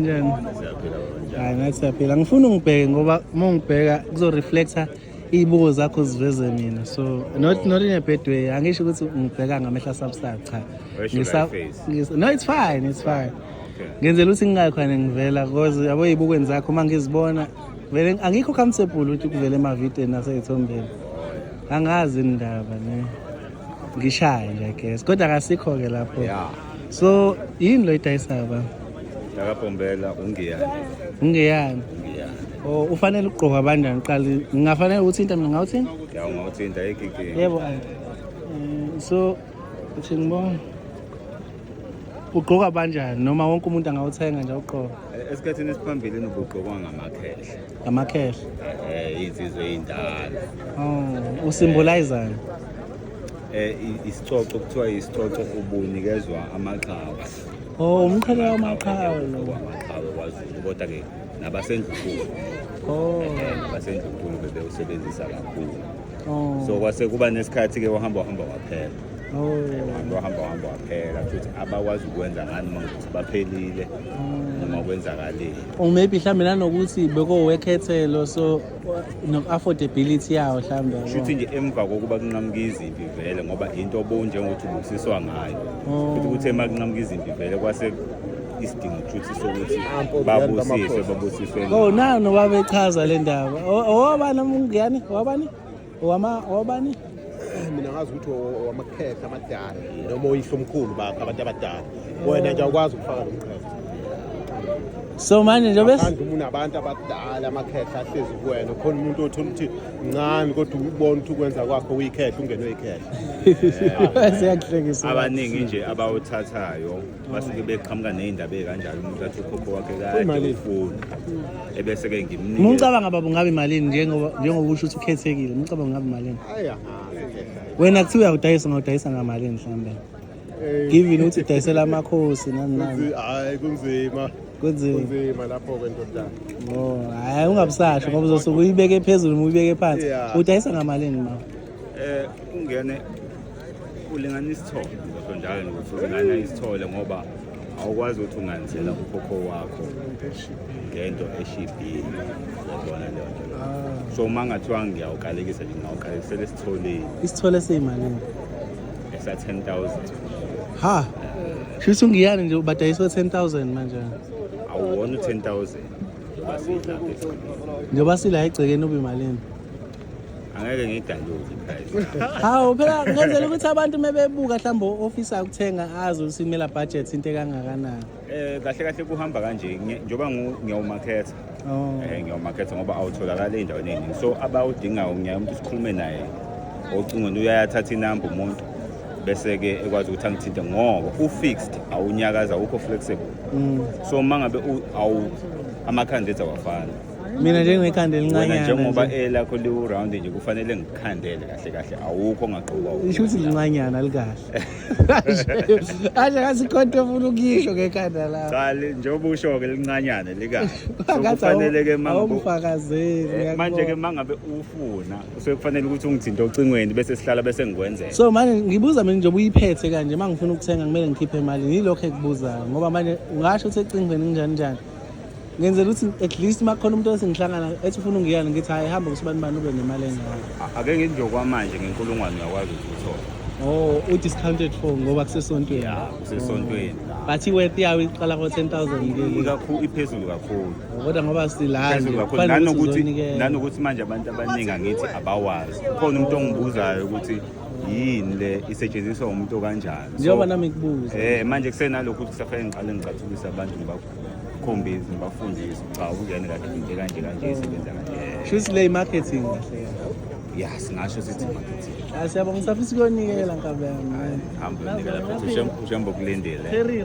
Njani? Siyaphila baba, njani? Hayi, nathi siyaphila. Ngifuna ungibheke ngoba uma ungibheka kuzo-reflecta iy'buko zakho ziveze mina. So not in a bad way. Angisho ukuthi ungibheka ngamehlo asabusayo, cha. Where should I face? No, it's fine, it's fine. Okay. Ngenzela ukuthi ngingakhona ngivela because yabo ey'bukweni zakho uma ngizibona vele angikho comfortable ukuthi kuvele emavidweni nasey'thombeni. Angazi indaba ne. Ngishaye nje, I guess. Kodwa akasikho-ke lapho. Yeah. So yini lo idayisayo baba? Ndakabhombela ungiyani. Ungeyani? Ungiyani. Oh, ufanele ukugqoka abanjani uqala? Ngingafanele ukuthinta mina, ngawuthinta? Ya, ungawuthinta ekikini. Yebo. So uthi ngibona ugqoka banjani noma wonke umuntu angawuthenga nje ugqoka? Esikhathini esiphambili ubugqokwa ngamakhehla. Ngamakhehla. Insizwe ey'ndala. Oh, usymbolize? Isicoco, kuthiwa isicoco, ubunikezwa amaqhawe. Oh, umqhele wamaqhawe lo. Amaqhawe kwaZulu, kodwa-ke nabasendlunkulu. Nabasendlunkulu bebewusebenzisa kakhulu. So kwase kuba nesikhathi-ke wahamba wahamba waphela. Wahamba wahamba waphela, futhi abakwazi ukwenza ngani uma ukuthi baphelile noma kwenzakaleni. Or maybe mhlambe nanokuthi bekuwekhethelo, so no-affordability yawo mhlambe. Shuthi nje emva kokuba kunqamuka izimpi vele, ngoba into obunjengokuthi ubusiswa ngayo, futhi kuthe uma kunqamuka izimpi vele kwase isidingo kushuthi sokuthi babusiswe babusiswe. Oh, nano babechaza le ndaba. Owabani umngane? Owabani? Owama owabani? Mina ngazi ukuthi owamakhetha amadala noma oyihlomkhulu bakho, abantu abadala. Wena nje awukwazi ukufaka lo mqhele. So manje njengoba Ngaphandle uma unabantu abadala, amakhehla ahlezi kuwena khona, umuntu othola ukuthi mncane kodwa ubona ukuthi ukwenza kwakho uyikhehla, ungenwe ikhehla. Siyakuhlekisa. Abaningi nje abawuthathayo basuke beqhamuka ney'ndaba ey'kanjalo, umuntu athi ukhokho wakhe kade Imalini? ufuna, ebese-ke Uma ngimnike. ucabanga baba, ungabe imalini njengoba usho ukuthi ukhethekile? Uma ucabanga ungabe imalini? Hayi, angazi khehla. Wena kuthiwa uyawudayisa, ungawudayisa ngamalini mhlawumbe? Given ukuthi udayisela amakhosi nani nani. Hayi, kunzima. Kunzima. Kunzima lapho-ke, ndodana. Oh, hayi, ungabusasho ngoba uzosuke uyibeke phezulu uma uyibeke phansi. Udayisa ngamalini ma? Ungene ulingana isithole, ngisho njalo nje ukuthi ulingana isithole, ngoba awukwazi ukuthi unganisela ukhokho wakho ngento eshibhile, uyabona leyo nto leyo. So uma ngathiwa ngiyawukalekisa nje, ngingawukalekisela esitholeni. Isithole seyimalini? Esa 10,000. Ha. Shuthi ungiyani nje ubadayiswa 10,000 manje. Awuwona u-10,000 njengoba siyilapha egcekeni. Njengoba sila egcekeni ube imalini? Angeke ngiyidalule i-price. Hawu phela, ngenzela ukuthi abantu mebebuka mhlawumbe ofisa ukuthenga azi ukuthi kumele budget into ekangakanani. Kahle kahle kuhamba kanje, njengoba ngiyawumaketha. Ngiyawumaketha ngoba awutholakali ey'ndaweni ey'ningi, so abawudingayo ngiyaye umuntu sikhulume naye ocingweni, uyayathatha inamba umuntu bese-ke ekwazi ukuthi angithinte, ngoba u-fixed, awunyakaza, awukho flexible. So uma ngabe amakhanda ethu awafani. Mina nje nginekhanda Wena elincanyana. njengoba Nje. elakho liwu-round nje, kufanele ngikukhandele kahle kahle, awukho ongagqokwa. Isho ukuthi lincanyana likahle. Anje ngathi khonto ofuna ukuyisho ngekhanda lakho. Cha, njengoba usho-ke, lincanyane likahle. So Ngathi kufanele-ke awumfakazeli. Manje-ke uma ngabe ufuna, kusuke kufanele ukuthi ungithinte ocingweni, bese sihlala bese ngikwenzela. So manje ngibuza mina, njengoba uyiphethe kanje, uma ngifuna ukuthenga kumele ngikhiphe imali? Yilokho ekubuzayo, ngoba manje ungasho ukuthi ecingweni kunjani njani. Ngenzela ukuthi at least uma kukhona umuntu osengihlangana ethi ufuna ungiyani, ngithi hayi, hamba kusibani bani, ube nemali engaka. Ake ngithi nje okwamanje ngenkulungwane uyakwazi ukuthi uthole. Oh, u-discounted for ngoba kusesontweni. Ya, kusesontweni. But i-worth yayo iqala ko-10,000 ke? Kakhulu, iphezulu kakhulu. Kodwa ngoba sila nje, Phezulu kakhulu. kufanele ukuthi Nanokuthi uzonikela. nanokuthi manje abantu abaningi angithi abawazi, khona umuntu ongibuzayo ukuthi yini le, isetshenziswa umuntu okanjani. Njengoba nami ngikubuza. Manje kusenalokhu ukuthi kusafanele ngiqale ngicathulise abantu, ngibakhombise, ngibafundise, cha, ungene kahle, into kanje kanje isebenza kanje. Shuthi le i-marketing kahle. Ya, singasho sithi marketing. Ah, siyabonga, ngisafisa ukuyonikela nkabe yami. Hamba uyonikela phethe, ushembe ukulindile. Terry.